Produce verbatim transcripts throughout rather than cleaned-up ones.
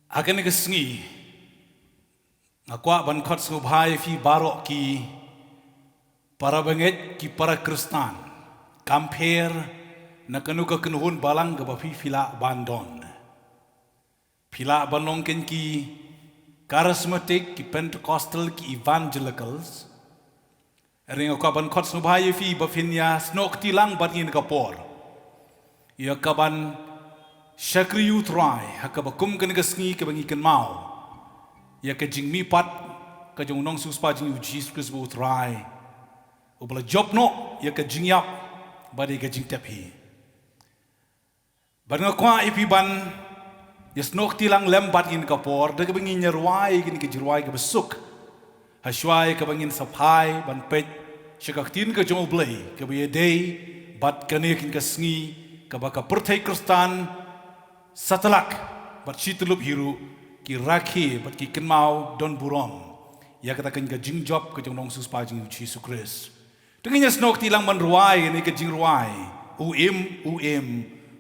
Ha kane ka sngi nga kwah ban khot sngewbha ïa phi baroh ki para bangeit, ki para Khristan, kam pher na kano ka kynhun balang kaba phi phi lah ban don. Phi lah ban long keiñ ki charismatic, ki Pentecostal, ki evangelicals. Hynrei nga kwah ban khot sngewbha ïa phi ba phin ïa snoh kti lang bad ngi ha kane ka por ïa kaban shakri ïa U Trai ha kaba kum kane ka sngi kaba ngi kynmaw ïa ka jingmihpat ka jong u nongsiewspah jong ngi U Jisu Khrist bad U Trai, uba la jop noh ïa ka jingïap bad ïa ka jingtep hi. Bad nga kwah ïa phi ban ïa snoh kti lang lem bad ngi ha kane ka por da kaba ngin ïa rwai kine ki jingrwai kiba suk, ha shuwa ïa kaba ngin sa phai ban peit sha ka Ktien ka jong U Blei kaba ïadei bad kane kane ka sngi kaba ka pyrthei Khristan satlak bad shi tyllup hi ruh ki rakhe bad ki kynmaw don burom ïa kata kane ka jingjop ka jong u nongsiewspah jong ngi U Jisu Khrist. Te ngin ïa snoh kti lang ban rwai ïa kane ka jingrwai, U Im, U Im,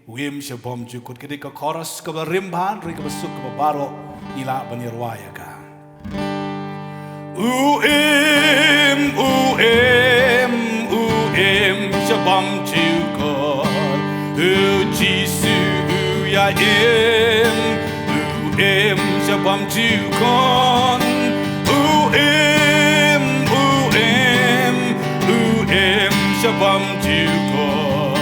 U Im sha bymjukut. Ka dei ka chorus kaba rim bha, hynrei kaba suk, kaba baroh ngi lah ban ïa rwai ïa ka. U Im, U Im, U Im sha bymjukut. U Jisu u ïa im, U Im sha bymjukut. U Im, U Im, U Im sha bymjukut.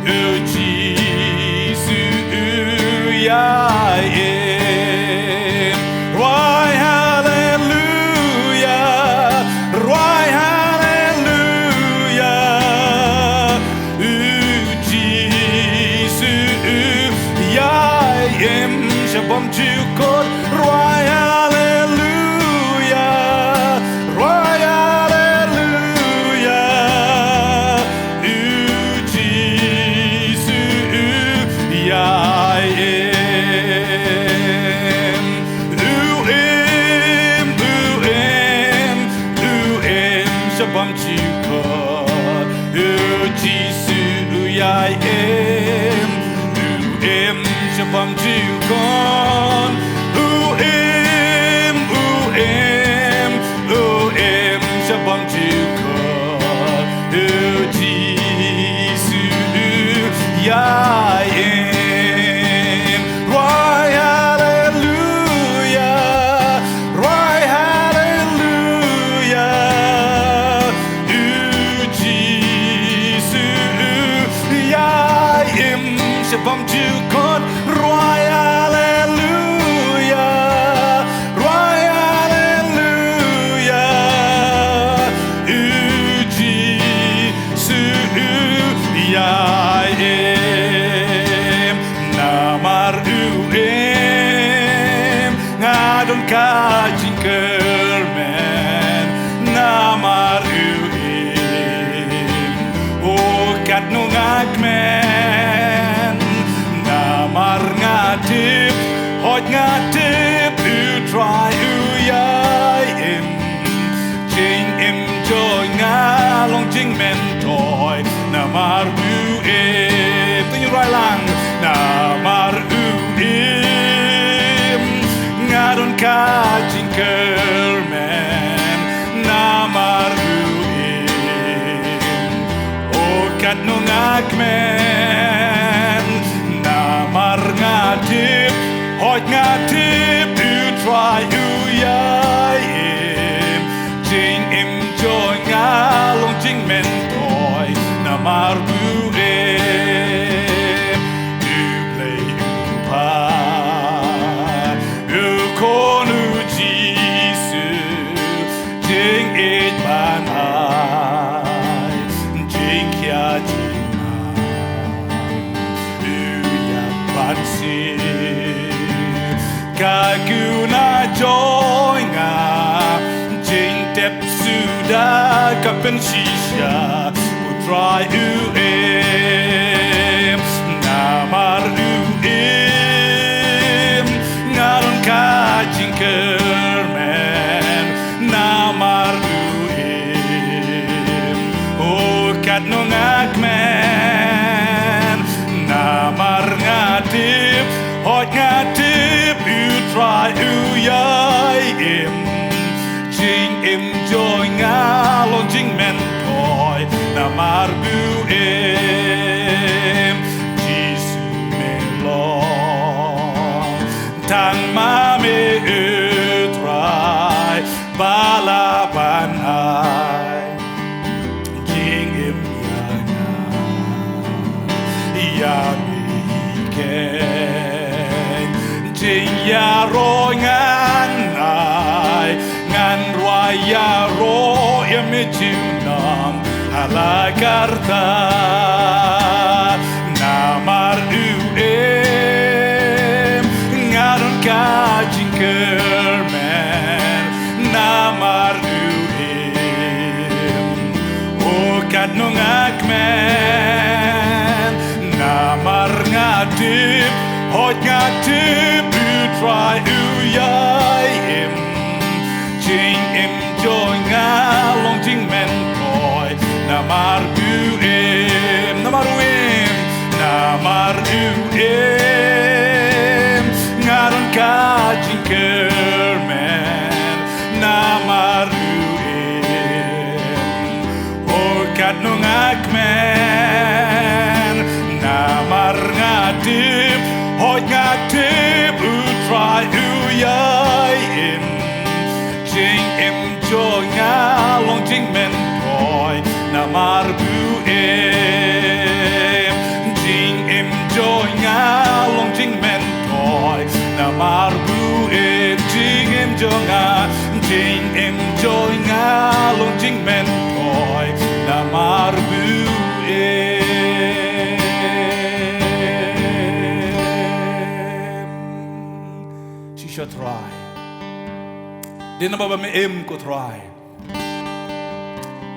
U Jisu u ïa im. Rwai haleluya, rwai haleluya. U Jisu u ïa im sha bymjukut. Rwai haleluya, rwai haleluya. U Jisu u ïa im. U im, U im, U im sha bymjukut. U Jisu u ïa im. U im sha bymjukut. U im, U im, U im sha bymjukut. U Jisu u ïa im. Rwai haleluya, rwai haleluya. U Jisu u ïa im sha bymjukut. Rwai haleluya, rwai haleluya. U Jisu u ïa im. Namar u im nga don ka jingkyrmen. Namar u im, oh katno nga kmen. Namar nga tip, hooid nga tip U Trai u ïa im. Jingim jong nga long jingmyntoi namar u im. To ngin rwai lang. Namar u im nga don ka jingkyrmen. Namar u im, oh katno nga kmen. Namar nga tip, hooid nga tip U Trai u ïa im. Jingim jong nga long jingmyntoi namar u im. U Blei u Kpa, u Khun u Jisu, jingïeit ban ai, jingkhia jingman, u ïa ban siew. Ka kuna jong nga jingtep suda ka pynshisha, U Trai u im. Namar u im nga don ka jingkyrmen. Namar u im, oh katno nga kmen. Namar nga tip, hooid nga tip U Trai U ïai im, jingim jong nga long jingmyntoi, namar ba u im Jisu me long. Tang ma me, U Trai, ba la ban ai jingim ïa nga. Ïa me hi keiñ jingïaroh ngan ai, ngan rwai ïaroh ïa me junom ha la karta. Namar u im, nga don ka jingkyrmen, namar u im. O katno nga kmen, namar nga tip, hooid nga tip, U Trai u ïai im. Jingim jong nga long jingmyntoi, namar u im, namar u im, namar u im. Nga don ka jingkyrmen, namar u im. O katno nga kmen, namar nga tip, hooid nga tip, U Trai u ïai im. Jingim jong nga long jingmyntoi, namar ba u im. Jingim jong nga long jingmyntoi, namar ba u im. Jingim jong nga, jingim jong nga long jingmyntoi, namar ba u im. Shisha Trai. Dei namar ba me im ko Trai.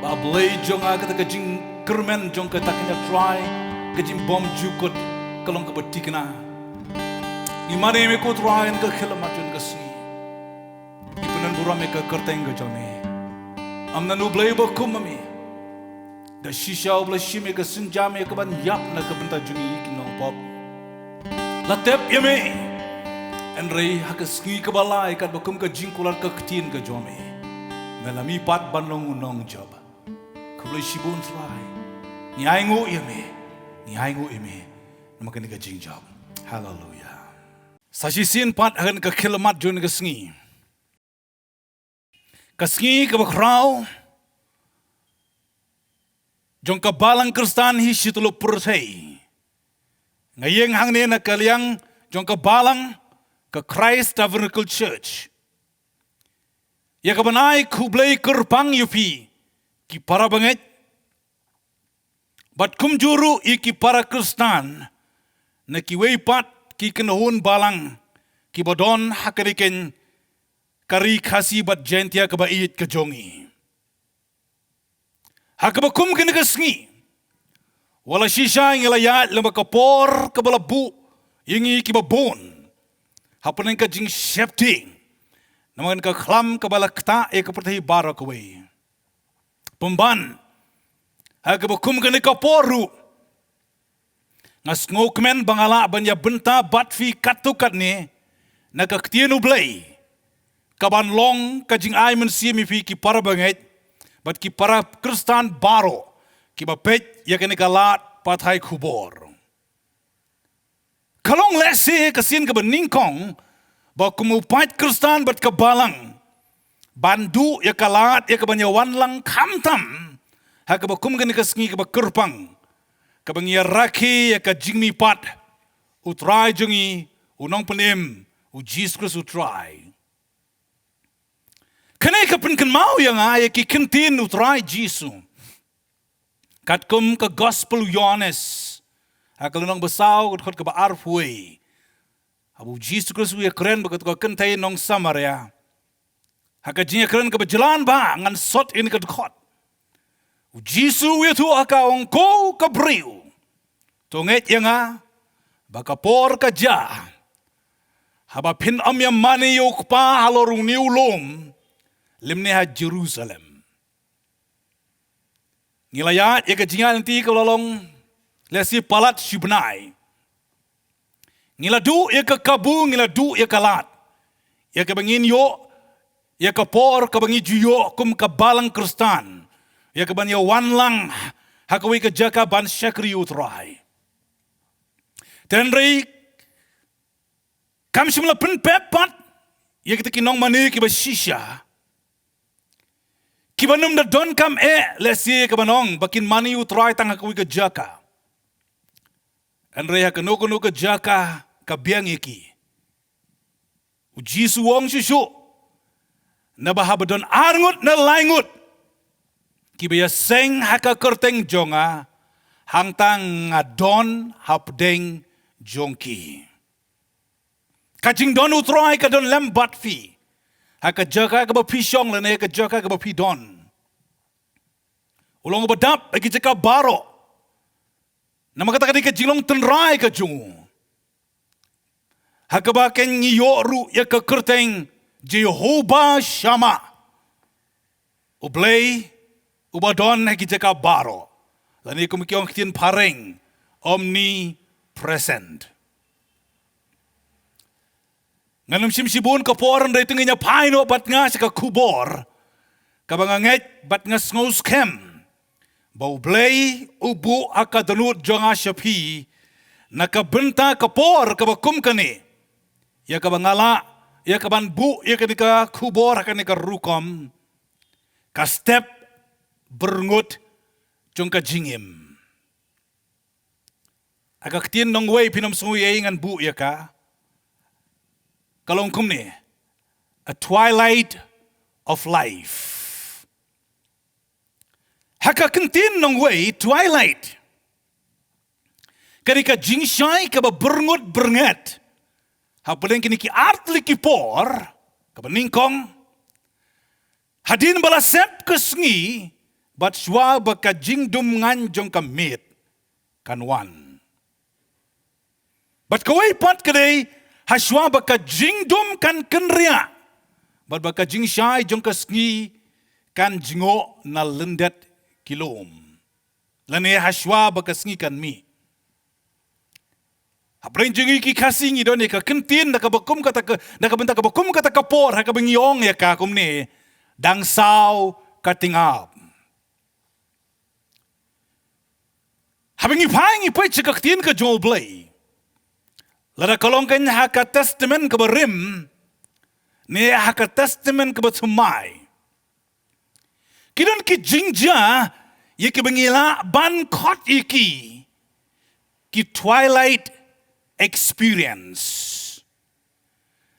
Ba Blei jong nga, kata ka jingkyrmen jong kata ka, Trai, ka jingbymjukut ka long kaba thikna. Ngi mane ïa me ko Trai ha ka khyllipmat jong ka sngi. Ngi pyndonburom ïa ka kyrteng ka jong me. Ym don u Blei uba kum ma me. Da shisha uba la shim ïa ka sienjam ïa kaban ïap na ka bynta jong ngi ki nongpop. La tep ïa me. Hynrei ha ka sngi kaba lai katba kum ka jingkular ka ktien ka jong me, me la mihpat ban long u nongjop. Khublei shibun Trai. Ngi ainguh ïa me. Ngi ainguh ïa me. Namar kane ka jingjop. Haleluya. Sa shisien pat ha kane ka khyllipmat jong ka sngi. Ka sngi kaba khraw jong ka Balang Khristan hi shi tylli pyrthei. Nga ïeng hangne na ka liang jong ka Balang ka Christ Tabernacle Church. Ïa kaban ai khublei kyrpang ïa phi ki para bangeit. Bad kumjuh ruh ïa ki para Khristan na kiwei pat ki kynhun balang kiba don ha kane ka ri Khasi bad Jaintia kaba ïeit ka jong ngi. Ha kaba kum kane ka sngi, wat la shisha ngi la ïaid lem bad ka por kaba la buh ïa ngi kiba bun hapdeng ka jingsheptieng namar ka khlam kaba la ktah ïa ka pyrthei baroh kawei. Pynban ha kaba kum kane ka por ruh, nga sngewkmen ba nga lah ban ïa bynta bad phi katto katne na ka ktien U Blei, kaban long ka jingai mynsiem ïa phi ki para bangeit bad ki para Khristan baroh kiba peit ïa kane ka lad pathai khubor. Ka long lehse ka sien kaba nyngkong ba kum u paid Khristan bad ka Balang ban duh ïa ka lad ïa kaban ïa wan lang khamtam ha kaba kum kane ka sngi kaba kyrpang, kaba ngi ïa rakhe ïa ka jingmihpat U Trai jong ngi, U Nongpynim, U Jisu Khrist U Trai. Kane ka pynkynmaw ïa nga ïa ki ktien U Trai Jisu. Katkum ka Gospel U Ïoannis ha ka lynnong ba saw, ka dkhot kaba arphew wei. Haba U Jisu Khrist u ïakren bad kato ka kynthei nong Samaria. Ha ka jingïakren kaba jlan bha, ngan sot ïa kane ka dkhot. U Jisu u ïathuh ha ka, ong, ko ka briew, to ngeit ïa nga ba ka por ka jia haba phin ym ïamane ïa U Kpa halor une u lum, lymne ha Jerusalem. Ngi la ïaid ïa ka jingïaid lynti kaba la long lehse palat shi bnai. Ngi la duh ïa ka kabu, ngi la duh ïa ka lad. ïa kaba ngin ïoh ïa ka por kaba ngi ju ïoh kum ka balang Khristan, ïa kaban ïa wan lang ha kawei ka jaka ban shakri ïa U Trai. Te hynrei kam shym la pynpep pat ïa kita ki nongmane kiba shisha, kiba nym da donkam eh lehse kaba ong ba kin mane ïa U Trai tang ha kawei ka jaka. Hynrei ha kano kano ka jaka ka biang ïa ki. U Jisu u ong shuh shuh, naba haba don ar ngut ne lai ngut kiba ïaseng ha ka kyrteng jong nga, hangta nga don hapdeng jong ki. Ka jingdon U Trai ka don lem bad phi ha ka jaka kaba phi shong lane ka jaka kaba phi don. U long uba dap ha ki jaka baroh. Namar kata ka dei ka jinglong tynrai ka jong u, ha kaba kan ngi ïoh ruh ïa ka kyrteng Jehovah Shammah, U Blei uba don ha ki jaka baroh, lane kum ki ong ktien phareng, omnipresent. Ngan ym shim shibun ka por hynrei te ngin ïa phai noh bad nga sha ka khubor kaba nga ngeit bad nga sngewskhem ba U Blei u buh ha ka dohnud jong nga sha phi na ka bynta ka por kaba kum kane, ïa kaba nga lah ïa kaban buh ïa kane ka khubor ha kane ka rukom, ka step byrngut jong ka jingim. Ha ka ktien nongwei phin ym sngew ei ei ngan buh ïa ka, ka long kumne: a twilight of life. Ha ka ktien nongwei, twilight ka dei ka jingshai kaba byrngut byrnget hapdeng kine ki artylli ki por, kaba nyngkong hadien ba la sep ka sngi bad shuwa ba ka jingdum ngan jong ka miet kan wan. Bad kawei pat ka dei ha shuwa ba ka jingdum kan kynriah bad ba ka jingshai jong ka sngi kan jngoh na lyndet ki lum, lane ha shuwa ba ka sngi kan mih. Hapdeng jong ngi ki Khasi ngi don ïa ka ktien na kaba kum kata ka, na ka bynta kaba kum kata ka por ha kaba ngi ong ïa ka kumne: dang saw ka tyngab. Haba ngi phai ngi peit sha ka ktien ka jong U Blei, lada ka long kan ha ka Testament kaba rim ne ha ka Testament kaba thymmai, ki don ki jingjia ïa kiba ngi lah ban khot ïa ki ki twilight experience,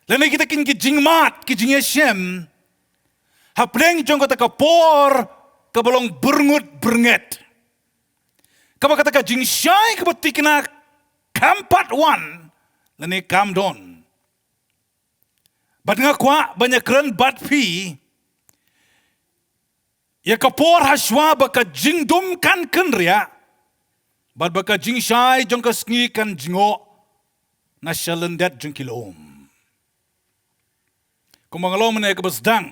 lane kita kin ki jingmad, ki jingïashem hapdeng jong kata ka por kaba long byrngut byrnget, kaba kata ka jingshai kaba thikna kam pat wan lane kam don. Bad nga kwah ban ïakren bad phi ïa ka por ha shuwa ba ka jingdum kan kynriah bad ba ka jingshai jong ka sngi kan jngoh na sha lyndet jong ki lum. Kumba nga la ong mynne ha kaba sdang,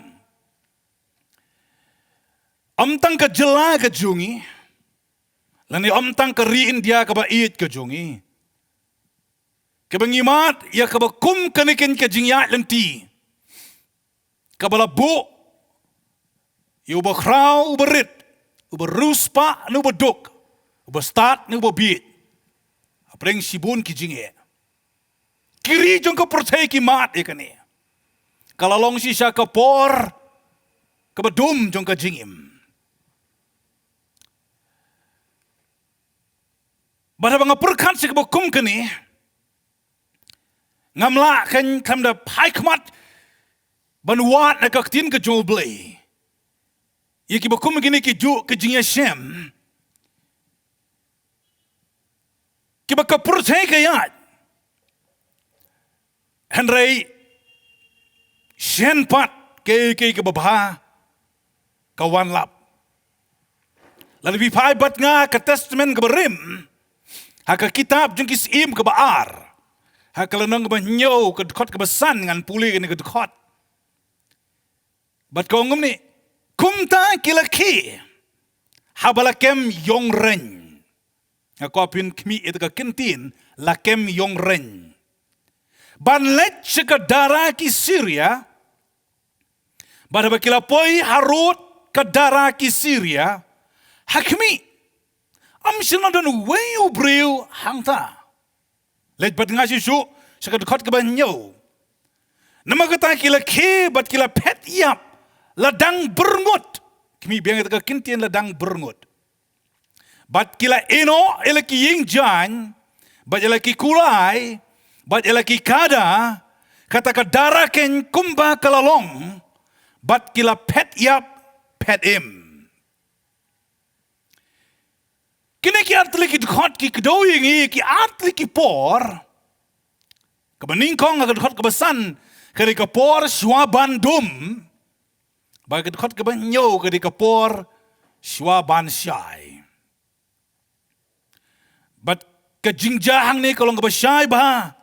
ym tang ka jylla ka jong ngi lane ym tang ka ri India kaba ïeit ka jong ngi, kaba ngi mad ïa kaba kum kane kan ka jingïaid lynti kaba la buh ïa uba khraw uba rit, uba riewspah ne uba duk, uba stad ne uba bieit, hapdeng shibun ki jingeh. Ki ri jong ka pyrthei ki mad ïa kane. Ka la long shisha ka por kaba dum jong ka jingim. Bad haba nga pyrkhat sha kaba kum kane, ngam lah kan khlem da phai khmat ban wad na ka ktien ka jong U Blei ïa kiba kum kine ki juh ki jingïashem kiba ka pyrthei ka ïaid. Hynrei shen pat kaei kaei kaba bha ka wan lap. Lada phi phai bad nga ka Testament kaba rim, ha ka kitab jong ki Syiem kaba ar, ha ka lynnong kaba hynñiew, ka dkhot kaba san, ngan pule kane ka dkhot. Bad ka ong kumne: Kumta ki la khie haba la kem ïong reng. Nga kwah phin khmih ïa ka ktien la kem ïong reng. ban leit sha ka dara ki Syria, bad haba ki la poi harud ka dara ki Syria, ha khmih, ym shym la don uwei u briew hangta. Leit bad nga shuh shuh sha ka dkhot kaba hynñiew. Namar kata ki la khie bad ki la phet ïap la dang byrngut. Khmih biang ïa ka kyntien la dang byrngut. Bad ki la ïehnoh ïa la ki ïing jaiñ, bad ïa la ki kulai, bad ïa la ki kada, kata ka dara keiñ kumba ka la long, bad ki la phet ïap phet im. Kine ki artylli ki dkhot ki kdew ïa ngi ki artylli ki por. Kaba nyngkong ha ka dkhot kaba san, ka dei ka por shuwa ban dum. Bad ka dkhot kaba hynñiew ka dei ka por shuwa ban shai. Bad ka jingjia hangne ka long kaba shai bha.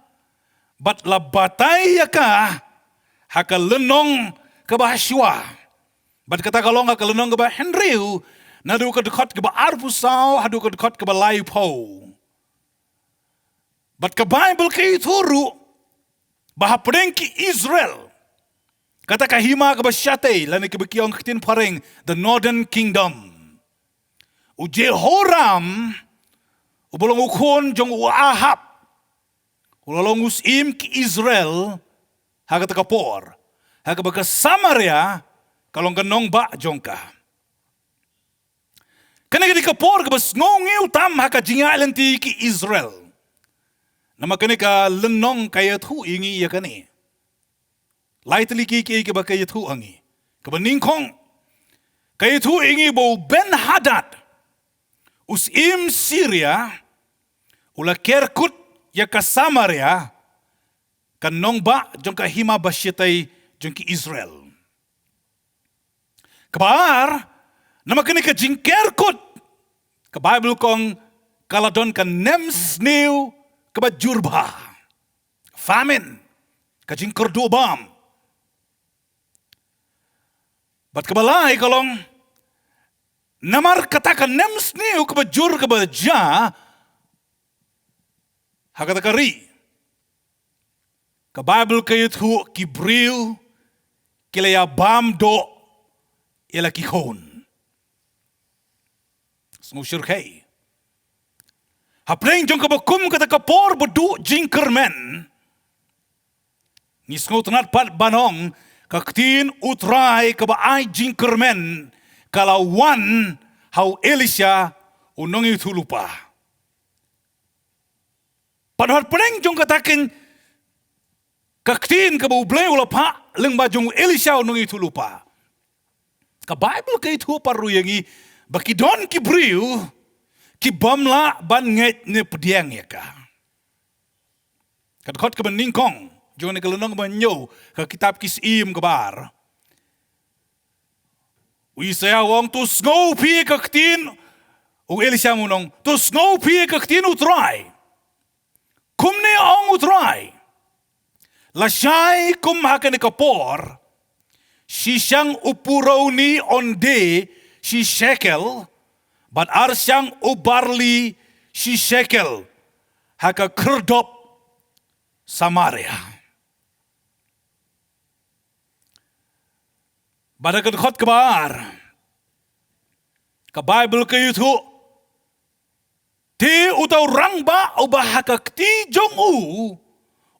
Bad la batai ïa ka ha ka lynnong kaba shuwa. Bad kata ka long ha ka lynnong kaba hynriew, naduh ka dkhot kaba arphew saw haduh ka dkhot kaba laiphew. Bad ka Baibl ka ïathuh ruh ba hapdeng ki Israel, kata ka hima kaba shatei, lane kaba ki ong ha ka ktien phareng, the Northern Kingdom, u Jehoram, uba long u khun jong u Ahab, u la long u syiem ki Israel ha kata ka por, ha kaba ka Samaria ka long ka nongbah jong ka. Kane ka dei ka por kaba sngewnguh tam ha ka jingïaid lynti ki Israel. Namar kane ka lynnong ka ïathuh ïa ngi ïa kane. Lai tylli ki, ki, kiba ka ïathuh ïa ngi. Kaba nyngkong, ka ïathuh ïa ngi ba u Ben-Hadad, u syiem Syria, u la ker kut ïa ka Samaria, ka nongbah jong ka hima ba shatei jong ki Israel. Kaba ar, namar kane ka jingker kut, ka Baibl ka ong ka la don ka nemsniew kaba jur bha. Famine, ka jingkyrduh bam. Bad kaba lai ka long, namar kata ka nemsniew kaba jur kaba jia ha kata ka ri, ka Baibl ka ïathuh ki briew ki la ïa bam doh ïa la ki khun. Sngewsih ruh. Hapdeng jong kaba kum kata ka por ba duh jingkyrmen, ngi sngewtynnat pat ban ong, ka ktien U Trai kaba ai jingkyrmen ka la wan ha u Elisha u nongïathuhlypa. Pat hapdeng jong kata keiñ ka ktien kaba U Blei u la phah lyngba jong u Elisha u nongïathuhlypa, ka Baibl ka ïathuh pat ruh ïa ngi ba ki don ki briew ki bym lah ban ngeit ne pdiang ïa ka. Ka dkhot kaba nyngkong jong kane ka lynnong ba hynñiew ka kitab Ki Syiem kaba ar, u Isaïah u ong, to sngew phi ka ktien, u Elisha um ong, to sngew phi ka ktien U Trai. Kumne ong U Trai, lashai kum ha kane ka por, shi shang u puroni un die shi shekel, bad ar shang u barli shi shekel ha ka khyrdop Samaria. Bad ha ka dkhot kaba ar, ka Baibl ka ïathuh, te uta u rangbah uba ha ka kti jong u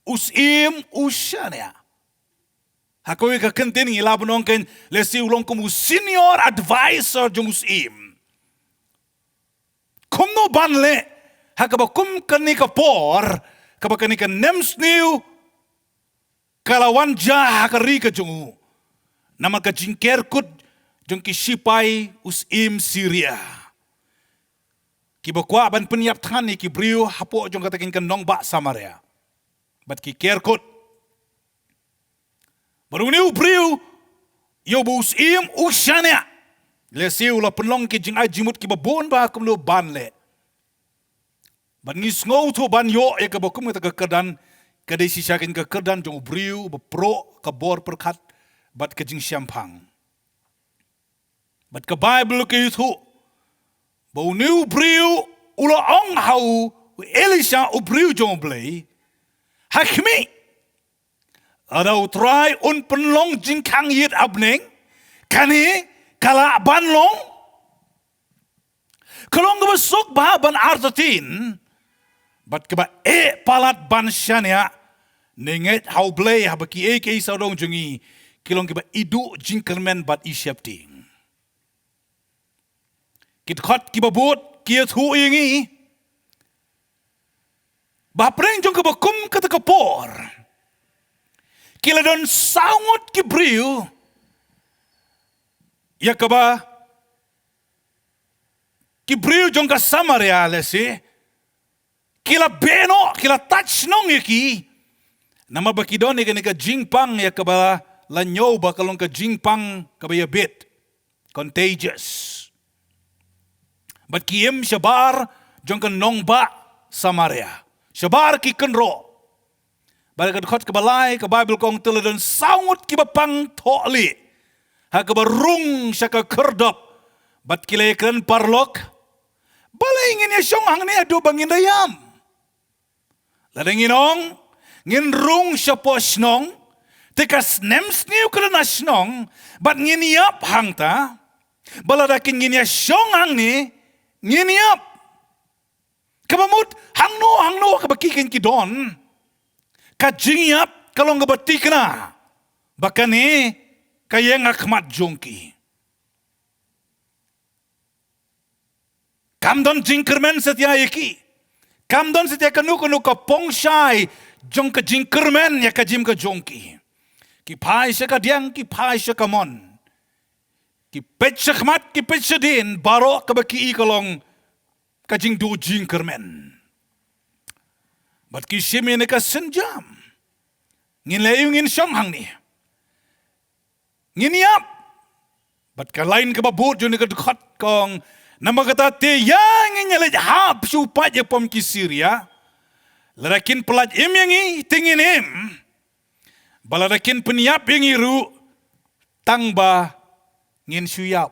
u syiem u shaniah. Ha kawei ka kyntien ngi lah ban ong keiñ lehse u long kum u senior advisor jong u syiem. Kumno ban leh ha kaba kum kane ka por, kaba kane ka nemsniew ka la wan jia ha ka ri ka jong u, namar ka jingker kut jong ki shipai u syiem Syria, kiba kwah ban pynïap than ïa ki briew hapoh jong kata keiñ ka nongbah Samaria. Bad ki ker kut. Bad une u briew, ïa uba u syiem u shaniah, lehse u la pynlong ki jingai jingmut kiba bun bha kumno ban leh. Bad ngi sngewthuh ban ïoh ïa kaba kum kata ka kyrdan, ka dei shisha keiñ ka kyrdan jong u briew ba proh ka bor pyrkhat bad ka jingshemphang. Bad ka Baibl ka ïathuh ba une u briew u la ong ha u Elisha u briew jong U Blei, ha khmih, Lada U Trai un pynlong jingkhang ïit ha bneng, kane ka lah ban long. Ka long kaba suk bha ban artatien bad kaba eh palat ban shaniah. Ne ngeit ha U Blei haba kiei kiei sawdong jong ngi ki long kiba i duh jingkyrmen bad i sheptieng. Ki dkhot kiba bud ki ïathuh ïa ngi ba hapdeng jong kaba kum kata ka por ki la don saw ngut ki briew, ïa kaba ki briew jong ka Samaria lehse ki la beh noh, ki la tat shnong ïa ki. Namar ba ki don ïa kane ka jingpang ïa kaba la ñiew ba ka long ka jingpang kaba ïabit, contagious. Bad ki im shabar jong ka nongbah Samaria, shabar ki kynroh. Bad ka dkhot kaba lai ka Baibl ka ong te la don saw ngut kiba pang thohlieh ha kaba rung sha ka khyrdop. Bad ki la ïakren paralok, balei ngin ïashong hangne haduh ba ngin da ïam? Lada ngin ong ngin rung shapoh shnong, te ka snem sniew ka dang na shnong bad ngin ïap hangta. Bad lada kin ngin ïashong hangne, ngin ïap. Kaba mut hangno hangno kaba ki kin ki don, ka jingïap ka long kaba thikna ba kane ka ïeng ha khmat jong ki. Kam don jingkyrmen satia ïa ki. Kam don satia kano kano ka pongshai jong ka jingkyrmen ïa ka jingim ka jong ki. Ki phai sha ka diang, ki phai sha ka mon, ki peit sha khmat, ki peit sha dien, baroh kaba ki i ka long ka jingduh jingkyrmen. Bad ki shim ïa kane ka sienjam, ngin leh aïu ngin shong hangne? Ngin ïap. Bad ka lain kaba bud jong kane ka dkhot ka ong, namar kata te ïa ngin ïaleit hap sha u paid ïapom ki Syria. Lada kin pyllait im ïa ngi te ngin im. Bad lada kin pynïap ïa ngi ruh, tang ba ngin shu ïap.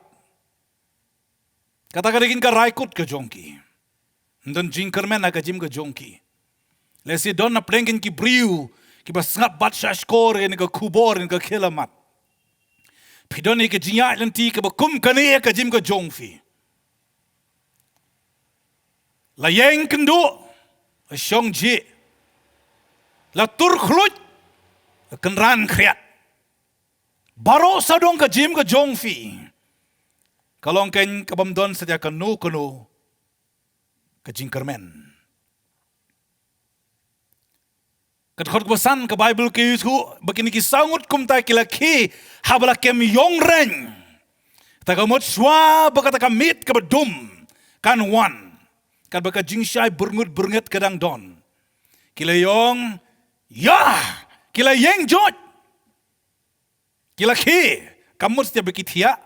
Kata ka dei kein ka rai kut ka jong ki. Ym don jingkyrmen ha ka jingim ka jong ki. Lehse don hapdeng kein ki briew kiba sngap bad shahshkor ïa kane ka khubor, ïa kane ka khyllood. Phi don ïa ka jingïaid lynti kaba kum kane ha ka jingim ka jong phi? La ïeng kynduh, la shong jih, la tur khluit, la kynran khriat. Baroh sawdong ka jingim ka jong phi ka long kein kabym don satia kano kano ka jingkyrmen. Ka dkhot kaba san ka Baibl ka ïathuh ba kine ki saw ngut kumta ki la khie haba la kem ïong reng. Kata ka mut shuwa ba kata ka miet kaba dum kan wan, katba ka jingshai byrngut byrngut ka dang don, ki la ïong, ïa, ki la ïeng joit. Ki la khie, kam mut satia ba ki thiah,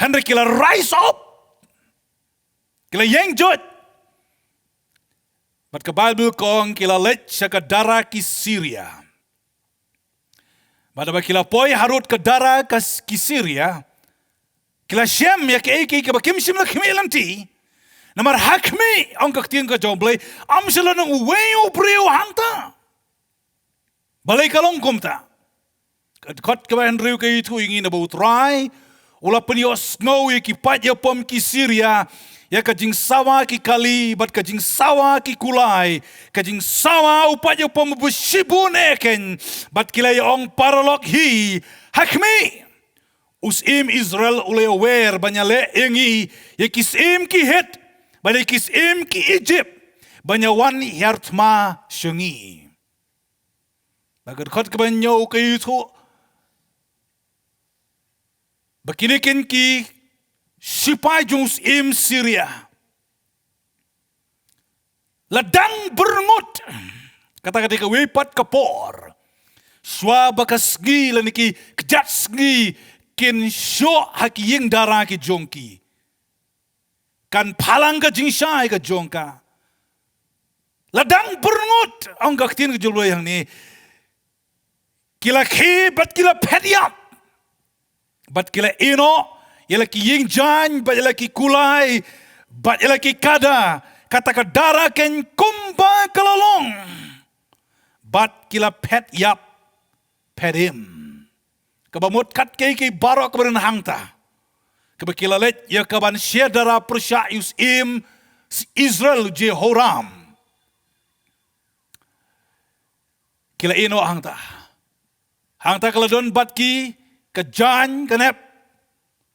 hynrei ki la rise up. Ki la ïeng joit. Bad ka Baibl ka ong ki la leit sha ka dara ki Syria. Bad haba ki la poi harud ka dara ka s-, ki Syria, ki la shem ïa kaei kaei kaba kim shym la khmih lynti. Namar ha khmih, ong ka ktien ka jong U Blei, ym shym la don uwei u briew hangta. Balei ka long kumta? Ka dkhot kaba hynriew ka ïathuh ïa ngi naba U Trai u la pynïohsngew ïa ki paid ïapom ki Syria ïa ka jingsawa ki kali bad ka jingsawa ki kulai, ka jingsawa u paid ïapom uba shibun eh kein, bad ki la ïa ong paralok hi, ha khmih, u syiem Israel u la ïawer ban ïaleh ïa ngi ïa ki syiem ki Hit bad ïa ki syiem ki Ijipt ban ïawan hiar thma sha ngi. Bad ka dkhot kaba hynñiew ka ïathuh ba kine kein ki shipai jong u syiem Syria la dang byrngut. Kata ka dei kawei pat ka por shuwa ba ka sngi lane ki kjat sngi kin shoh ha ki ïing dara ki jong ki. Kan phalang ka jingshai ka jong ka. La dang byrngut, ong ka ktien ka jong U Blei hangne. Ki la khie bad ki la phet ïap. Bad ki la ïehnoh ïa la ki ïing jaiñ bad ïa la ki kulai bad ïa la ki kada, kata ka dara kein kumba ka la long. Bad ki la phet ïap. phet im. Kaba mut kat kiei kiei baroh kaba don hangta, kaba ki la leit ïa kaban sherdara pyrshah ïa u syiem Israel u Jehoram. Ki la ïeh noh hangta. Hangta ka la don bad ki ka jaiñ ka nep,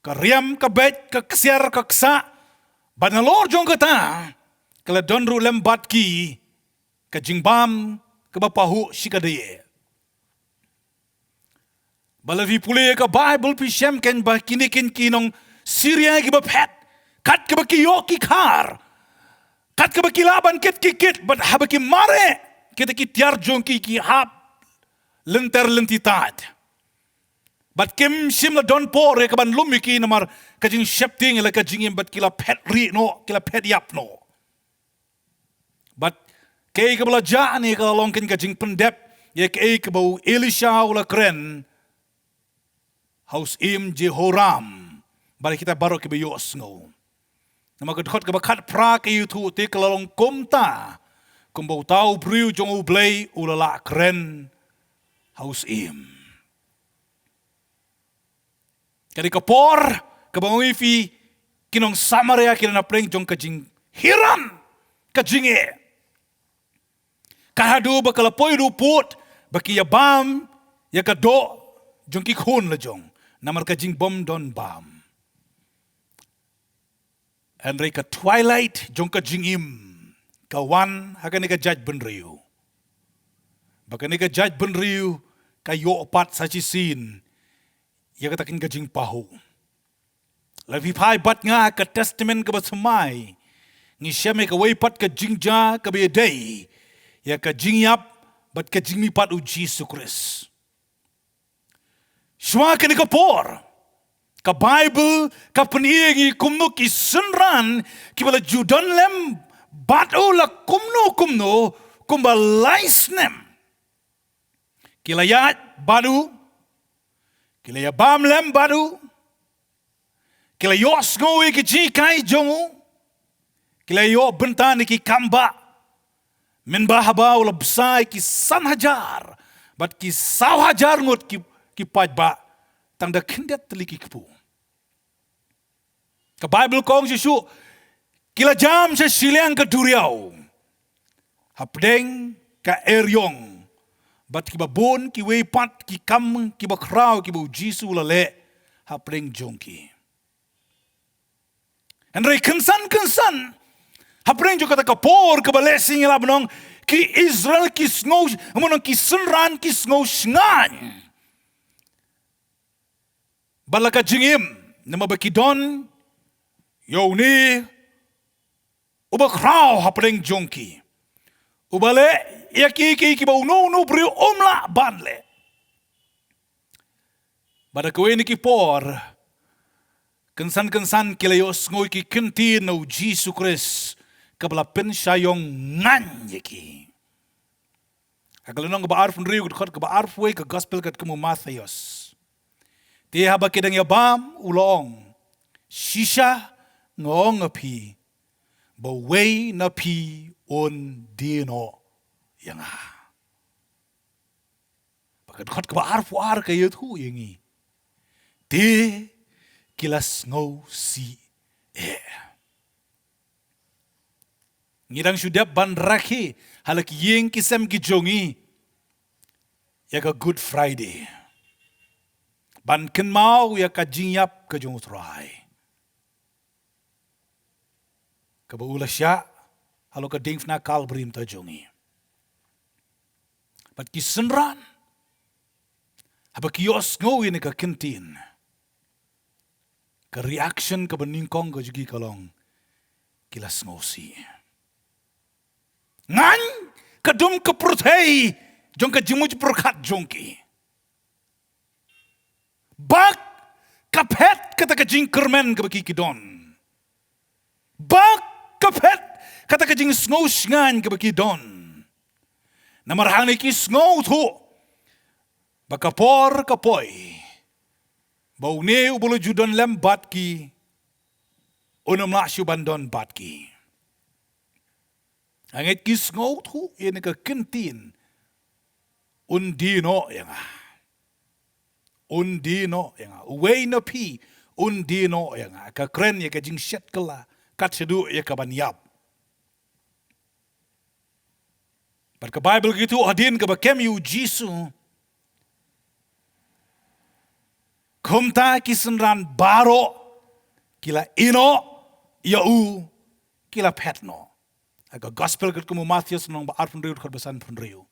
ka riam ka beit, ka ksiar ka ksah. Bad nalor jong kata ka la don ruh lem bad ki ka jingbam kaba pahuh shikatdei. Ba lada phi pule ïa ka Baibl phi shem kein ba kine kein ki nong Syria kiba phet, kat kaba ki ïoh ki khar, kat kaba ki lah ban kit ki kit, bad haba ki mareh kita ki tiar jong ki ki hap lynter lynti tait. Bad kim shym la don por ïa kaban lum ïa ki namar ka jingsheptieng ïa la ka jingim, bad ki la phet rieh noh, ki la phet ïap noh. Bad kaei kaba la jah hangne ka la long kein ka jingpyndep ïa kaei kaba u Elisha u la kren ha u syiem Jehoram, bad kita baroh kiba ïohsngew. Namar ka dkhot kaba khatphra ka ïathuh te ka la long kumta, kumba uta u briew jong U Blei u la lah kren ha u syiem. Ka dei ka por kaba ngi ïohi ki nong Samaria ki don hapdeng jong ka jinghiran, ka jingeh. Ka haduh ba ka la poi duh pud ba ki ïa bam ïa ka doh jong ki khun la jong, namar ka jingbym don bam. Hynrei ka twilight jong ka jingim ka wan ha kane ka jaitbynriew. Ba kane ka jaitbynriew ka ïoh pat sa shisien ïa kata kein ka jingpahuh. Lada phi phai bad nga ha ka Testament kaba thymmai, ngi shem ïa kawei pat ka jingjia kaba ïadei ïa ka jingïap bad ka jingmihpat U Jisu Khrist. Shuwa kane ka por, ka Baibl ka pyni ïa ngi kumno ki synran kiba la ju don lem bad u la kumno kumno, kumba lai snem. Ki la ïaid bad u, ki la ïa bam lem bad u, ki la ïohsngew ïa ki jinghikai jong u, ki la ïoh bynta na ki kam bah. Mynba haba u la bsa ïa ki san hajar bad ki saw hajar ngut ki, ki paidbah, tang da khyndiat tylli ki kpu. Ka Baibl ka ong shuh shuh, ki la jam sha shiliang ka duriaw hapdeng ka eriong bad kiba bun kiwei pat ki kam kiba khraw kiba U Jisu u la leh hapdeng jong ki. Hynrei kynsan kynsan hapdeng jong kata ka por kaba lehse ngi lah ban ong ki Israel ki sngew, ban ong ki synran ki sngew shngaiñ bad la ka jingim, namar ba ki don ïa une uba khraw hapdeng jong ki, uba leh ïa kiei kiei kiba uno uno u briew um lah ban leh. Bad ha kawei na ki por, kynsan kynsan ki la ïohsngew ïa ki ktien na U Jisu Khrist kaba la pynshah ïong ngaiñ ïa ki. Ha ka lynnong kaba arphew hynriew, ka dkhot kaba arphew wei, ka Gospel katkum u Mathaios. Te haba ki dang ïa bam, u la ong, shisha nga ong ïa phi ba uwei na phi un die noh ïa nga. Bad ka dkhot kaba arphew ar ka ïathuh ïa ngi, te ki la sngewsih eh. Ngi dang shu dep ban rakhe ha la ki ïing ki sem ki jong ngi ïa ka Good Friday, ban kynmaw ïa ka jingïap ka jong U Trai, kaba u la shah halor ka diengphna Kalbari mynta jong ngi. Bad ki synran, haba ki ïohsngew ïa kane ka ktien, ka reaction kaba nyngkong ka jong ki ka long, ki la sngewsih. Ngaiñ ka dum ka pyrthei jong ka jingmut jingpyrkhat jong ki. Bad ka phet kata ka jingkyrmen kaba ki ki don. Bad ka phet kata ka jingsngew shngaiñ kaba ki don. Namar hangne ki sngewthuh ba ka por ka poi ba une uba la ju don lem bad ki un ym lah shuh ban don bad ki. Hangne ki sngewthuh ïa kane ka ktien, un die noh ïa nga. Un die noh ïa nga. Uwei na phi un die noh ïa nga. Ka kren ïa ka jingshet kylla kat shaduh ïa ka ban ïap. Bad ka Baibl ka ïathuh hadien kaba kem ïa u Jisu, kumta ki synran baroh ki la ïeh noh ïa u, ki la phet noh. Ha ka Gospel katkum u Mathaios lynnong ba arphew hynriew dkhot ba sanphew hynriew.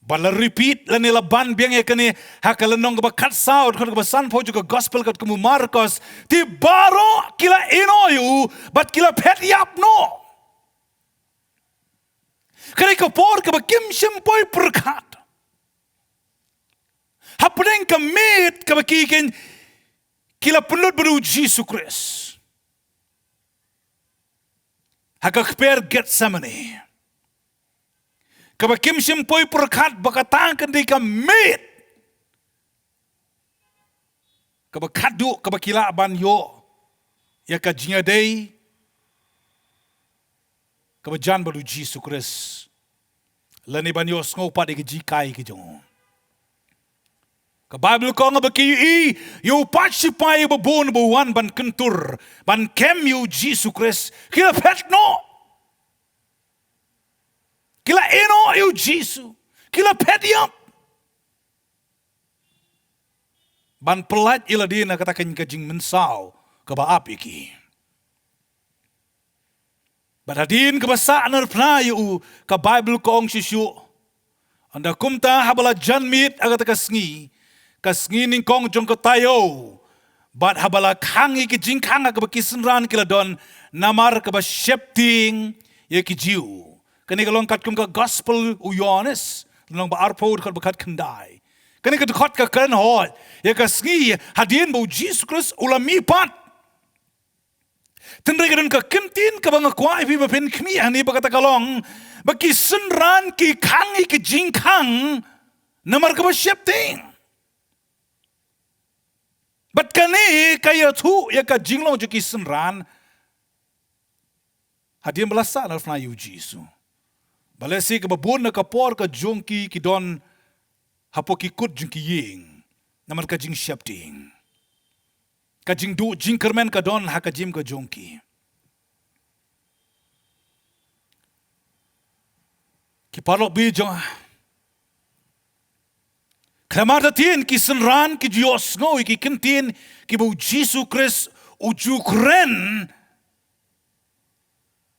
Bad la repeat lane la ban biang ïa kane ha ka lynnong kaba khatsaw dkhot kaba sanphew jong ka Gospel katkum u Markos. Te baroh ki la ïeh noh ïa u bad ki la phet ïap noh. Ka dei ka por kaba kim shym poi pyrkhat hapdeng ka miet kaba ki keiñ ki la pynlut bad u Jisu Khrist ha ka kper Gethsemane. Kaba kim shym poi pyrkhat ba kata kan dei ka miet kaba khatduh kaba ki lah ban ïoh ïa ka jingïadei kaba jan bad u Jisu Khrist, lane ban ïohsngew pat ïa ka jinghikai ka jong u. Ka Baibl ka ong ba ki ïohi ïa u paid sipai uba bun uba wan ban kyntur ban kem ïa u Jisu Khrist, ki la phet noh. Ki la ïeh noh ïa u Jisu. Ki la phet ïap ban pyllait ïa lade na kata ka jingmynsaw kaba ap ïa ki. Bad hadien kaba sah na phna ïa u, ka Baibl ka ong shuh shuh, ynda kumta haba la jan miet ha kata ka sngi, ka sngi nyngkong jong ka taïew, bad haba la khang ïa ki jingkhang ha kaba ki synran ki la don, namar kaba sheptieng ïa ki Jiw. Kane ka long katkum ka Gospel u Ïohannes lynnong ba arphew dkhot ba khatkhyndai. Kane ka dkhot ka kren hoi ïa ka sngi hadien ba u Jisu Khrist u la mihpat. Tynrai ka don ka kyntien kaba nga kwah ïa phi ba phin khmih hangne ba kata ka long ba ki synran ki khang ïa ki jingkhang namar kaba sheptieng. Bad kane ka ïathuh ïa ka jinglong jong ki synran hadien ba la sah na phna ïa u Jisu. Ba lehse kaba bun na ka por ka jong ki ki don hapoh ki kut jong ki ïing namar ka jingsheptieng. Ka jingduh jingkyrmen ka don ha ka jingim ka jong ki. Ki paralok ba ïeit jong nga, khlem artatien ki synran ki ju ïohsngew ïa ki kyntien kiba u Jisu Khrist u ju kren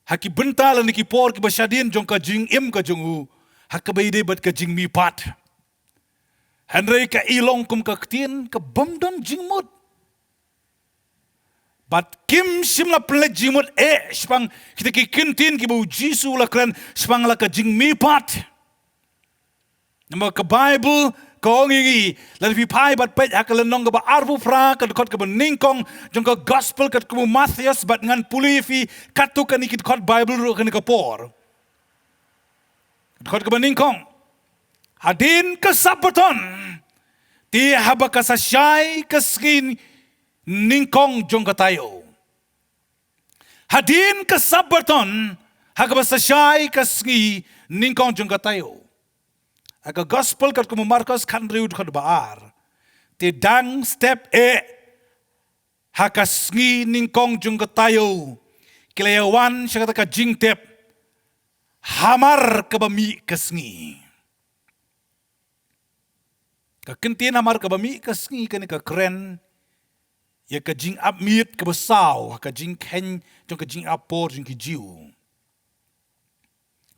ha ki bynta lane ki por kiba shadien jong ka jingim ka jong u ha kaba ïadei bad ka jingmihpat. Hynrei ka i long kum ka ktien ka bym don jingmut. Bad kim shym la pynleit jingmut eh shaphang kita ki kyntien kiba u Jisu u la kren shaphang la ka jingmihpat. Namar ka Baibl ka ong ïa ngi, lada phi phai bad peit ha ka lynnong kaba arphew phra, ka dkhot kaba nyngkong jong ka Gospel katkum u Mathaios, bad ngan pule ïa phi katto katne ki dkhot Baibl ruh ha kane ka por. Dkhot kaba nyngkong, hadien ka Sabbaton, te haba ka sa shai ka sngi nyngkong jong ka taïew. Hadien ka Sabbaton, ha kaba sa shai ka sngi nyngkong jong ka taïew. Ha ka Gospel katkum u Markos khathynriew dkhot ba ar. Te dang step eh ha ka sngi nyngkong jong ka taïew, ki la ïa wan sha kata ka jingtep hamar kaba mih ka sngi. Ka kyntien hamar kaba mih ka sngi kane ka kren ïa ka jingap miet kaba saw ha ka jingkheiñ jong ka jingap por jong ki Jiw.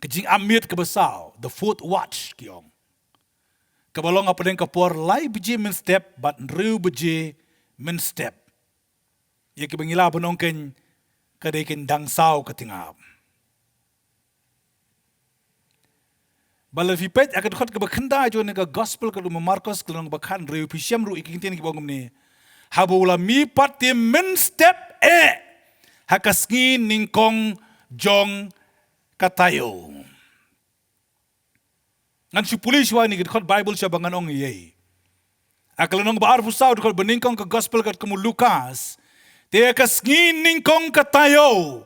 Ka jingap miet kaba saw, the fourth watch ki ong. Kaba long hapdeng ka por lai baje mynstep bad hynriew baje mynstep. Ïa kiba ngi lah ban ong keiñ ka dei keiñ dang saw ka tyngab. Ba lada phi peit ha ka dkhot kaba khyndai jong kane ka Gospel katkum u Markos ka lynnong ba khathynriew, phi shem ruh ïa ki kyntien kiba ong kumne. Haba u la mihpat te mynstep eh ha ka sngi nyngkong jong ka taïew. Ngan shu pule shuwa ïa kane ka dkhot Baibl shuwa ba ngan ong ïa i. Ha ka lynnong ba arphew saw dkhot ba nyngkong ka Gospel katkum u Lukas. Te ha ka sngi nyngkong ka taïew,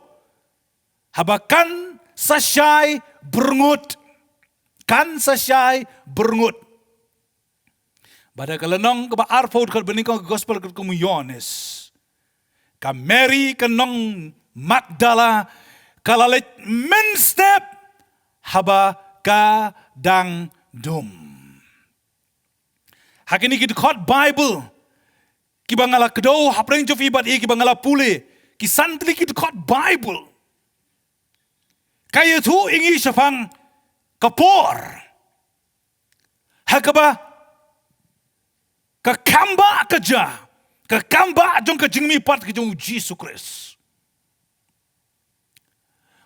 haba kan sa shai byrngut. Kan sa shai byrngut. Bad ha ka lynnong kaba arphew dkhot banyngkong ka gospel katkum u Ïoannis, ka Mary ka nong Magdala ka la leit mynstep haba ka dang dum. Ha kine ki dkhot Baibl kiba nga la kdew hapdeng jong phi bad ïa kiba nga la pule, ki san tylli ki dkhot Baibl, ka ïathuh ïa ngi shaphang ka por ha kaba ka kambah ka jia, ka kambah jong ka jingmihpat ka jong u Jisu Khrist.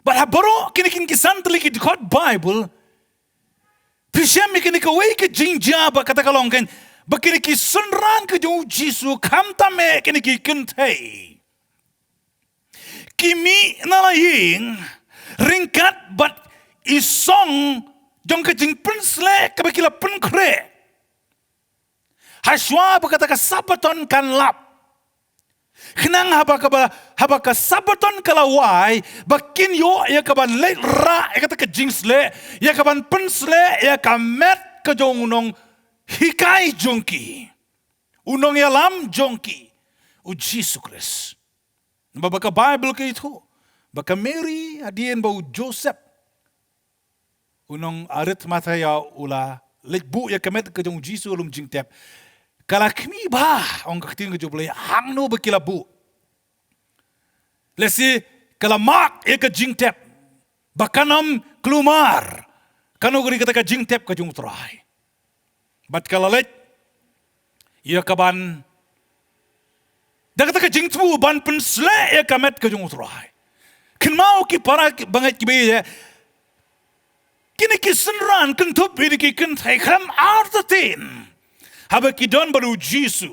Bad ha baroh kine ki san tylli ki dkhot Baibl, phi shem ïa kane kawei ka jingjia ba kata ka long kein ba kine ki synran ka jong u Jisu, khamtam eh kine ki kynthei, ki mih na la ïing ryngkat bad i song jong ka jingpynsleh kaba ki la pynkhreh hashwa ba kata ka Sabaton kan lap. Khnang haba ka ba, haba ka Sabaton ka la wai, ba kin ïoh ïa ka ban leit rah ïa kata ka jingsleh, ïa ka ban pynsleh ïa ka met ka jong u nonghikai jong ki, u nongïalam jong ki, u Jisu Khrist. Namar ba ka Baibl ka ïathuh ba ka Mary hadien ba u Joseph u nong Arimathea u la leit buh ïa ka met ka jong u Jisu ha lum jingtep, ka la khmih bha, ong ka ktien ka jong U Blei, hangno ba ki la buh. Lehse ka la mad ïa ka jingtep ba kan ym kulmar, kano ka dei kata ka jingtep ka jong U Trai. Bad ka la leit ïa ka ban, da kata ka jingthmu ban pynsleh ïa ka met ka jong U Trai. Kynmaw ki para ki bangeit kiba ïeit, kine ki synran kynthup ïa ki kynthei khlem artatien, haba ki don bad u Jisu,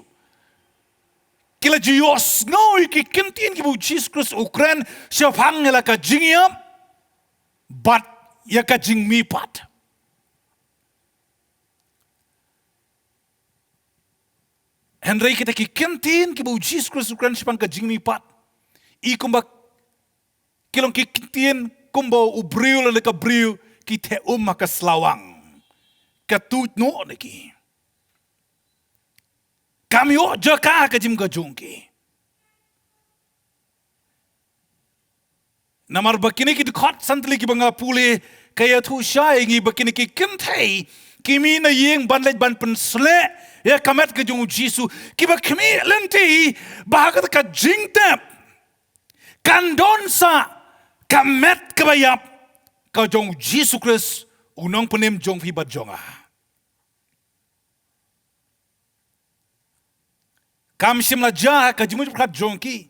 ki la ju ïohsngew ïa ki ktien kiba u Jisu Khrist u kren shaphang ïa la ka jingïap bad ïa ka jingmihpat. Hynrei kita ki ktien kiba u Jisu Khrist u kren shaphang ka jingmihpat, i kumba ki long ki ktien kumba u briew lane ka briew ki theh um ha ka slawang, ka tuid noh na ki, kam ïoh jaka ha ka jingim ka jong ki. Namar ba kine ki dkhot san tylli kiba nga pule ka ïathuh shai ïa ngi ba kine ki kynthei ki mih na ïing ban leit ban pynsleh ïa ka met ka jong u Jisu, kiba khmih lynti ba ha kata ka jingtep kan don sa ka met kaba ïap ka jong u Jisu Khrist, u nongpynim jong phi bad jong nga. Kam shym la jia ha ka jingmut pyrkhat jong ki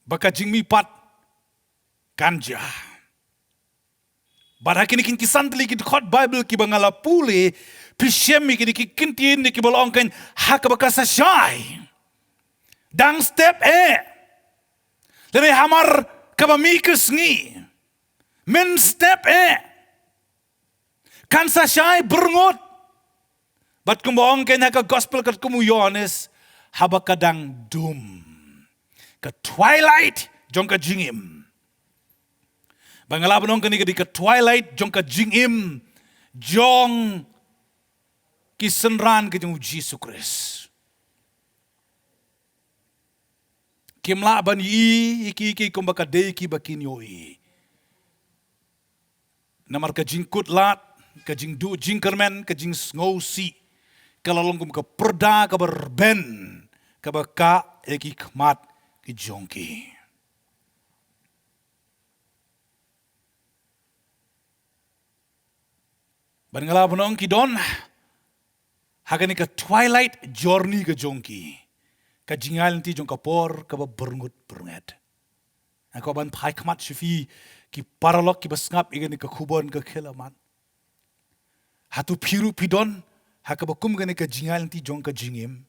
ba ka jingmihpat kan jia. Bad ha kine ki san tylli ki dkhot Baibl kiba nga la pule, phi shem ïa kine ki ktien kiba la ong kein ha kaba ka sa shai, dang step eh, lane hamar kaba mih ka sngi, mynstep eh, kan sa shai byrngut. Bad kumba ong kein ha ka gospel katkum u Ïoannis, haba ka dang dum, ka twilight jong ka jingim. Ba nga lah ban ong kane ka dei ka twilight jong ka jingim jong ki synran ka jong u Jisu Khrist. Kim lah ban ïohi ïa ki, ki kumba ka dei kiba kin ïohi. Namar ka jingkut lad, ka jingduh jingkyrmen, ka jingsngewsih ka la long kum ka pyrda kaba rben kaba kah ïa ki khmat ki jong ki. Bad nga lah ban ong ki don ha kane ka twilight journey ka jong ki, ka jingïaid lynti jong ka por kaba byrngut byrnget. Nga kwah ban phai khmat sha phi ki paralok kiba sngap ïa kane ka khubor ka khyllood. Hato phi ruh phi don ha kaba kum kane ka jingïaid lynti jong ka jingim?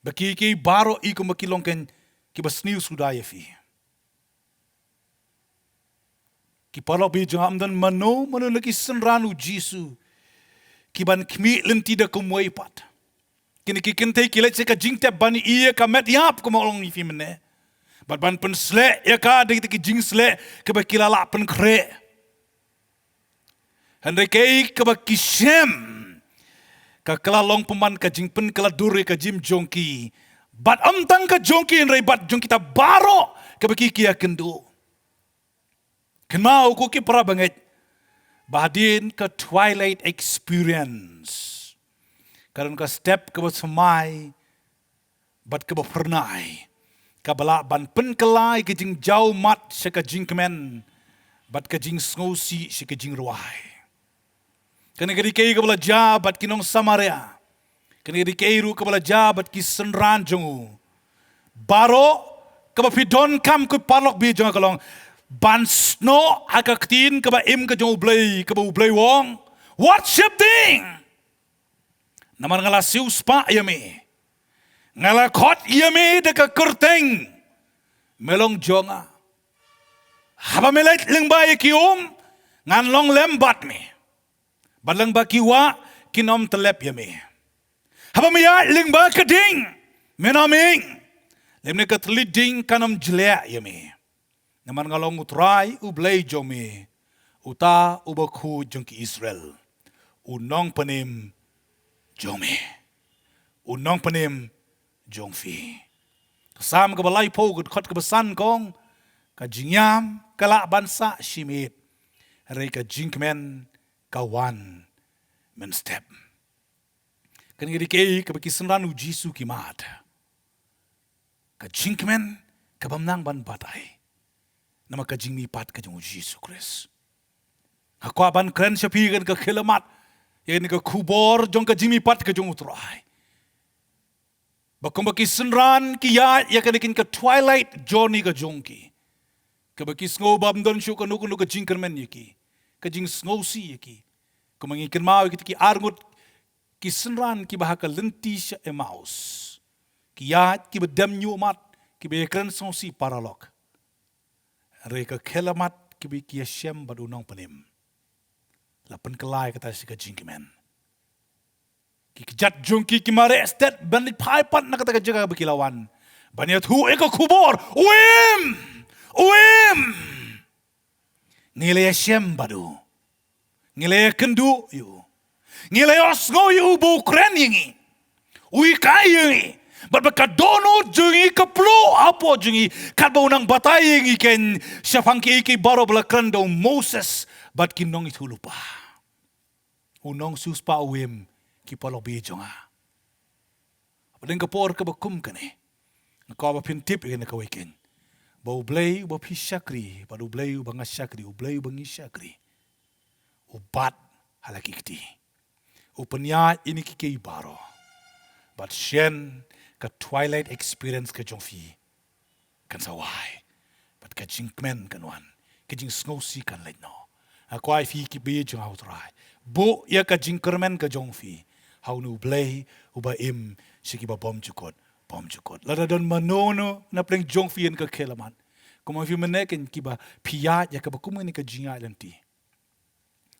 Ba ki, ki baroh i kumba ki long kein kiba sniew suda ïa phi. Ki paralok ba ïeit jong nga, ym don mano mano na ki synran u Jisu ki ban khmih lynti da kumwei pat. Kine ki kynthei ki leit sha ka jingtep ban ïoh ïa ka met ïap kumba long ïa phi mynne, bad ban pynsleh ïa ka da kita ki jingsleh kiba ki la lah pynkhreh. Hynrei kaei kaba ki shem, ka kylla long pynban ka jingpynkylla dur ïa ka jingim jong ki. Bad ym tang ka jong ki, hynrei bad jong kita baroh kaba ki, ki ïakynduh. Kynmaw ko ki para bangeit, ba hadien ka twilight experience, ka don ka step kaba thymmai bad kaba phyrnai, kaba lah ban pynkylla ïa ka jingjaw mat sha ka jingkmen, bad ka jingsngewsih sha ka jingrwai. Kane ka dei kaei kaba la jia bad ki nong Samaria. Kane ka dei kaei ruh kaba la jia bad ki synran jong u. Baroh kaba phi donkam, ko paralok baieit jong nga, ka long ban snoh ha ka ktien kaba im ka jong U Blei, kaba U Blei u ong, "Worship thee. Namar nga la siewspah ïa me. Nga la khot ïa me da ka kyrteng. Me long jong nga. Haba me leit lyngba ïa ki um, ngan long lem bad me. Bad lyngba ki wah, kin ym tyllep ïa me. Haba me ïaid lyngba ka ding, men ym ïeng, lymne ka thylliej ding kan ym jleh ïa me. Namar nga long U Trai U Blei jong me, uta U Bakhuid jong ki Israel, U Nongpynim jong me, U Nongpynim jong phi." Ka Salm kaba laiphew, ka dkhot kaba san ka ong, "Ka jingïam ka lah ban sah shimet, hynrei ka jingkmen ka wan mynstep." Kane ka dei kaei kaba ki synran U Jisu ki mad. Ka jingkmen kabym nang ban batai, namar ka jingmihpat ka jong U Jisu Khrist. Nga kwah ban kren sha phi ïa kane ka khyllipmat, ïa kane ka khubor jong ka jingmihpat ka jong U Trai. Ba kumba ki synran ki ïaid ïa kane ka twilight journey ka jong ki, kaba ki sngew bym don shuh kano kano ka jingkyrmen ïa ki, ka jingsngewsih ïa ki. Kumba ngi kynmaw ïa kita ki arngut ki synran kiba ha ka lynti sha Emmaus, ki ïaid kiba dem ñiuhmat, kiba ïakren sngewsih paralok. Hynrei ka khyllipmat kaba ki ïashem bad U Nongpynim, la pynkylla ïa kata sha ka jingkmen. Ki kjat jong ki ki mareh stet ban leit phai pat na kata ka jaka ba ki la wan, ban ïathuh ïa ka khubor, "U im! U im! Ngi la ïashem bad u. Ngi la ïakynduh ïa u. Ngi la ïohsngew ïa u ba u kren ïa ngi, u hikai ïa ngi. Bad ba ka dohnud jong ngi ka pluh hapoh jong ngi, katba u nang batai ïa ngi keiñ shaphang kiei kiei baroh ba la kren da u Moses bad ki nongïathuhlypa." U nongsiewspah u im, ki paralok baieit jong nga. Hapdeng ka por kaba kum kane, nga kwah ba phin tip ïa kane kawei keiñ, ba U Blei uba phi shakri bad U Blei uba nga shakri, U Blei uba ngi shakri, u bat ha la ki kti. U pynïaid ïa kine kiei kiei baroh. Bad shen ka twilight experience ka jong phi kan sa wai. Bad ka jingkmen kan wan, ka jingsngewsih kan leit noh. Nga kwah ïa phi ki baieit jong nga ha U Trai, buh ïa ka jingkyrmen ka jong phi ha une U Blei uba im sha kiba bymjukut bymjukut. Lada don mano mano na pdeng jong phi ïa kane ka khyllipmat, kumba phi mynne keiñ, kiba phi ïaid ïa kaba kum kane ka jingïaid lynti,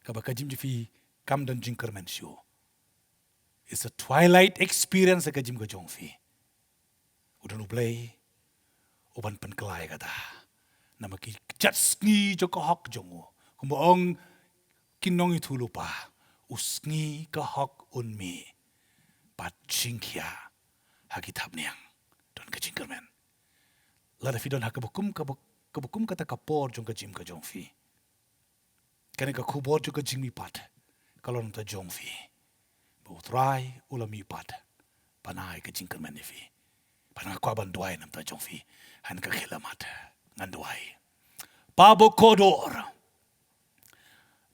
kaba ka jingim jong phi kam don jingkyrmen shuh. It's a twilight experience ha ka jingim ka jong phi. U don U Blei uban pynkylla ïa kata. Namar ki kjat sngi jong ka hok jong u, kumba ong ki nongïathuhlypa, u sngi ka hok un mih, bad jingkhia ha ki thapniang. Don ka jingkyrmen. Lada phi don ha kaba kum, kaba, kaba kum kata ka por jong ka jingim ka jong phi, kane ka khubor jong ka jingmihpat ka long na bynta jong phi, ba U Trai u la mihpat ban ai ka jingkyrmen ïa phi. Bad nga kwah ban duwai na bynta jong phi ha kane ka khyllipmat. Ngan duwai. Pa bakordor,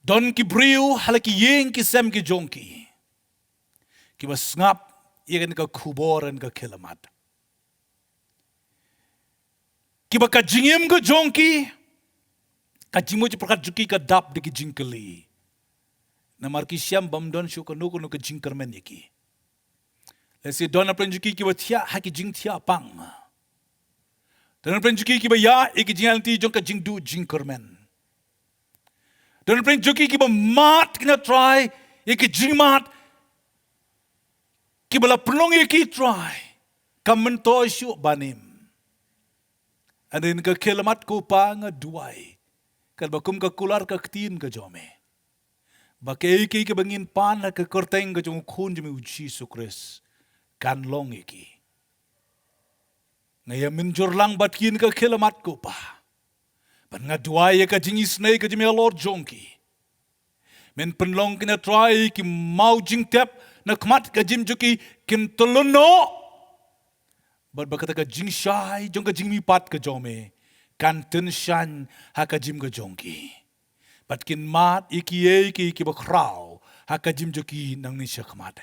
don ki briew ha la ki ïing ki sem ki jong ki, kiba sngap ïa kane ka khubor ha kane ka khyllipmat, kiba ka jingim ka jong ki, ka jingmut jingpyrkhat jong ki ka dap da ki jingkylli. Namar ki shem bym don shuh kano kano ka jingkyrmen ïa ki. Lehse don na pdeng jong ki kiba thiah ha ki jingthiah pang. Don na pdeng jong ki kiba ïaid ïa ki jingïaid lynti jong ka jingduh jingkyrmen. Don na pdeng jong ki kiba mad, kynja Trai, ïa ki jingmad kiba la pynlong ïa ki, Trai, kam myntoi shuh ban im. Hynrei ha kane ka khyllipmat ko Pa, nga duwai, katba kum ka kular ka ktien ka jong me, ba kaei kaei kaba ngin pan ha ka kyrteng ka jong u Khun jong me u Jisu Khrist kan long ïa ki. Nga ïa mynjur lang bad ki ïa ka khie lammat ko Pa. Bad nga duwai ïa ka jingisynei ka jingïalor jong ki. Men pynlong kin ïa trai ki maw jingtep na khmat ka jingim jong ki kin tylun noh. Bad ba kata ka jingshai jong ka jingmihpat ka jong me kan tyngshaiñ ha ka jingim ka jong ki. Bad kin mad ïa kiei kiei kiba khraw ha ka jingim jong ki nangne shakhmat.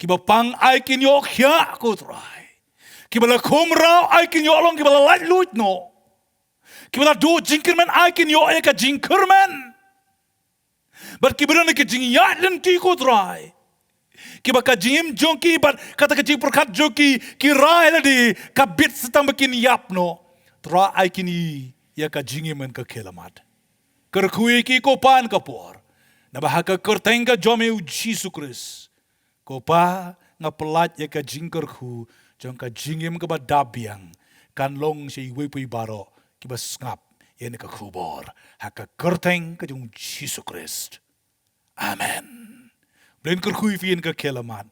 Kiba pang ai kin ïoh khiah ko Trai. Kiba la khum raw ai kin ïoh long kiba la laitluid noh. Kiba la duh jingkyrmen ai kin ïoh ïa ka jingkyrmen. Bad kiba don ïa ka jingïaid lynti ko Trai. Kiba ka jingim jong ki bad kata ka jingpyrkhat jong ki ki rai lade ka bit sa tang ba kin ïap noh. Trai ai kin ïoh ïa ka jingim ha ka khie lammat. Kyrkhu ïa ki ko Pa ha kane ka por. Naba ha ka kyrteng ka jong me u Jisu Khrist. Ko Pa, nga pyllait ïa ka jingkyrkhu jong ka jingim kaba dap biang kan long sha iwei pa iwei baroh kiba sngap ïa kane ka khubor ha ka kyrteng ka jong u Jisu Khrist. Amen. Blei un kyrkhu ïa phi ha kane ka khie lammat.